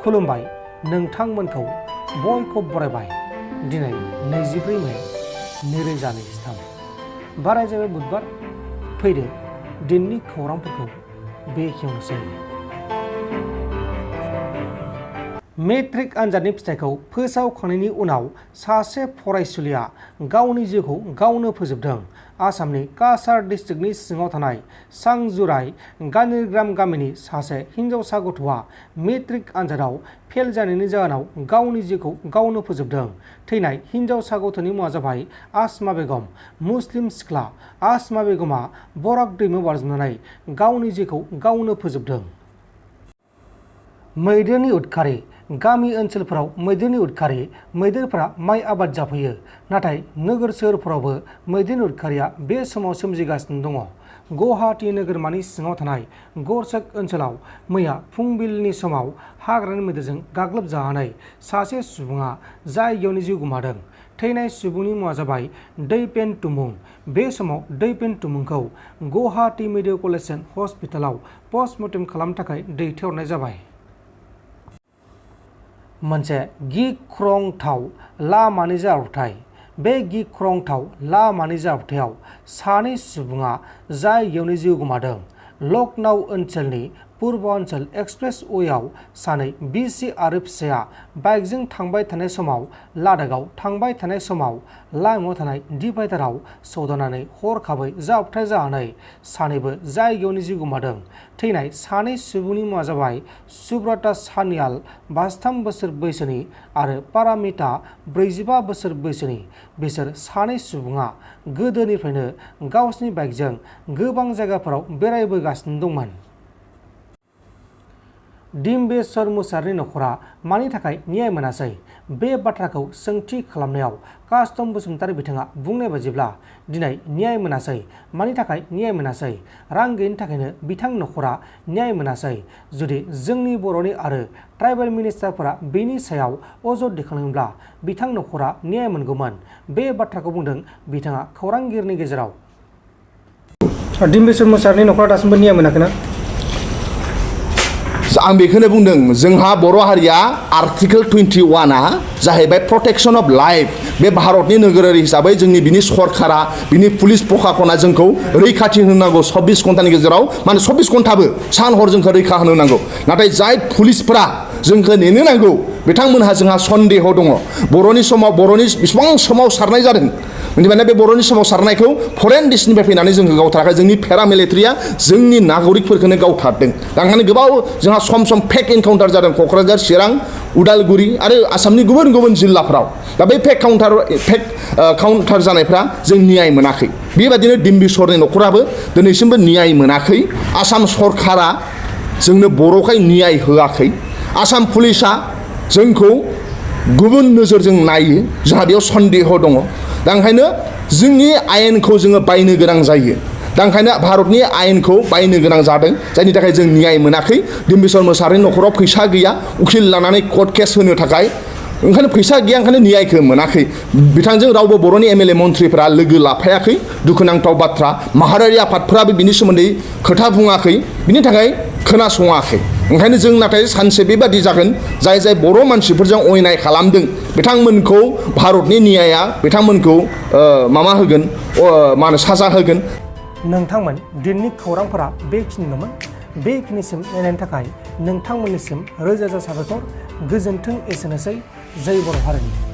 खुलुमबाय नोंथांमोनखौ बयखौ बरायबाय दिनै 24 मे 2023 बाराय जाबाय बुधबार फैदो दिननि खौरांफोरखौ बेखेवनोसै। मेट्रिक आनजादनि फिथाइखौ फोसावखांनायनि उनाव सासे फरायसुलिया गावनि जिउखौ गावनो फोजोबदों। आसामनि काछार डिस्ट्रिक्टनि सिङाव थानाय सांजुराय गानिरग्राम गामिनि सासे हिन्जावसा गथ'आ मेट्रिक आनजादाव फेल जानायनि जाहोनाव गावनि जिउखौ गावनो फोजोबदों। थैनाय हिन्जावसा गथ'नि मुङा जाबाय आसमा बेगम। मुस्लिम सिख्ला आसमा बेगमा बर'ख दैमायाव बाज्रुमनानै गावनि जिउखौ गावनो फोजोबदों। मैदेरनि उदखारि गामि ओनसोलफोराव मैदेरनि उदखारि मैदेरफोरा माइ आबाद जाफैयो। नाथाय नोगोर सोहोरफोरावबो मैदेरनि उदखारिया बे समाव सोमजिगासिनो दङ। गुवाहाटी नोगोरमानि सिङाव थानाय गरचक ओनसोलाव मैया फुंबिलिनि समाव हाग्रानि मैदेरजों गाग्लोबजानानै सासे सुबुङा जायगायावनो जिउ गोमादों। थैनाय सुबुंनि मुङा जाबाय दैपेन तुमुं। बे समाव Dipen तुमुंखौ Guwahati medical college and हस्पिटालाव पस्टमर्टेम खालामनो थाखाय दैथायहरनाय जाबाय। मोनसे गिख्रंथाव लामानि जाब्रबथाय। बे गिख्रंथाव लामानि जाब्रबथायाव सानै सुबुङा जायगायावनो जिउ गोमादों। लखनऊ ओनसोलनि पूर्वांचल एक्सप्रेसवेआव सानै बिसि आरो फिसाया बाइकजों थांबाय थानाय समाव लादाखआव थांबाय थानाय समाव लामायाव थानाय डिभाइडाराव सौदावनानै हरखाबै जाब्रबथाय जानानै सानैबो जायगायावनो जिउ गोमादों। थैनाय सानै सुबुंनि मुङा जाबाय सुब्रता सान्याल 53 बोसोर बैसोनि आरो पारामिता 45 बोसोर बैसोनि। बिसोर सानै सुबुङा गोदोनिफ्रायनो गावसिनि बाइकजों गोबां जायगाफोराव बेरायबोगासिनो दंमोन। डिम्बेश्वर मुसाहारिनि नखरा मानि थाखाय न्याय मोनासै? बे बाथ्राखौ सोंथि खालामनायाव कास्टम बसुमतारी बिथाङा बुंनाय बायदिब्ला दिनै न्याय मोनासै। मानि थाखाय न्याय मोनासै? रां गैयिनि थाखायनो बिथां नखरा न्याय मोनासै। जुदि जोंनि बर'नि आरो ट्राइबेल मिनिस्टारफोरा बेनि सायाव अजद दैखांदोंब्ला बिथां नखरा न्याय मोनगौमोन। बे बाथ्राखौ बुंदों बिथाङा खौरांगिरिनि गेजेराव। डिम्बेश्वर मुसाहारिनि नखरा दासिमबो न्याय मोनाखैना? आं बेखौनो बुंदों जोंहा बर' हारिया आर्टिकेल 21आ जाहैबाय प्रटेक्शन अफ लाइफ। बे भारतनि नोगोरारि हिसाबै जोंनि बिनि सरकारा बिनि पुलिस प्रशासना जोंखौ रैखाथि होनांगौ 24 घन्टानि गेजेराव। माने 24 घन्टाबो सान हर जोंखौ रैखा होनो नांगौ। नाथाय जाय पुलिसफोरा जोंखौ नेनो नांगौ बिथांमोनहा जोंहा सन्देह दङ। बर'नि बेसेबां सोमावसारनाय जादों। माने बे बर'नि सोमावसारनायखौ फरेन देशनिफ्राय फैनानै जोंखौ गावथाराखै। जोंनि पेरामिलिटारिया जोंनि नागरिकफोरखौनो गावथारदों। दानिया गोबाव जोंहा सम फेक एनकाउन्टार जादों क'क्राझार, चिरां, उदालगुरि आरो आसामनि गुबुन गुबुन जिल्लाफ्राव। दा बे फेक काउन्टार जानायफ्रा जों न्याय मोनाखै। बेबायदिनो डिम्बेश्वरनि नखराबो दिनैसिमबो न्याय मोनाखै। आसाम सरकारा जोंनो बर'खाय न्याय होआखै। आसाम पुलिसा जोंखौ गुबुन नोजोरजों नायो। जोंहा बेयाव सन्देह दङ। दा ओंखायनो जोंनि आयेनखौ जोङो बायनो गोनां जायो। दा ओंखायनो भारतनि आयेनखौ बायनो गोनां जादों जायनि थाखाय जों न्याय मोनाखै। डिम्बेश्वर मुसाहारिनि नखराव फैसा गैया उखिल लानानै कर्ट केस होनो थाखाय। ओंखायनो फैसा गैया ओंखायनो न्यायखौ मोनाखै। बिथांजों रावबो बर'नि एमएलए मन्थ्रिफोरा लोगो लाफायाखै। दुखुनांथाव बाथ्रा। माहारियारि आफादफोराबो बिनि सोमोन्दै खोथा बुङाखै। बिनि थाखाय खोनासङाखै। ओंखायनो जों नाथाय सानसे बेबादि जागोन जाय बर' मानसिफोरजों अयनाय खालामदों बिथांमोनखौ भारतनि न्यायआ बिथांमोनखौ साजा होगोन। नोंथांमोन दिननि खौरांफोरा बेखिनिल'मोन। बेखिनिसिम नायनायनि थाखाय नोंथांमोननिसिम रोजा रोजा साबायखर। गोजोन्थों। एसेनोसै। जय बर' हारिनि।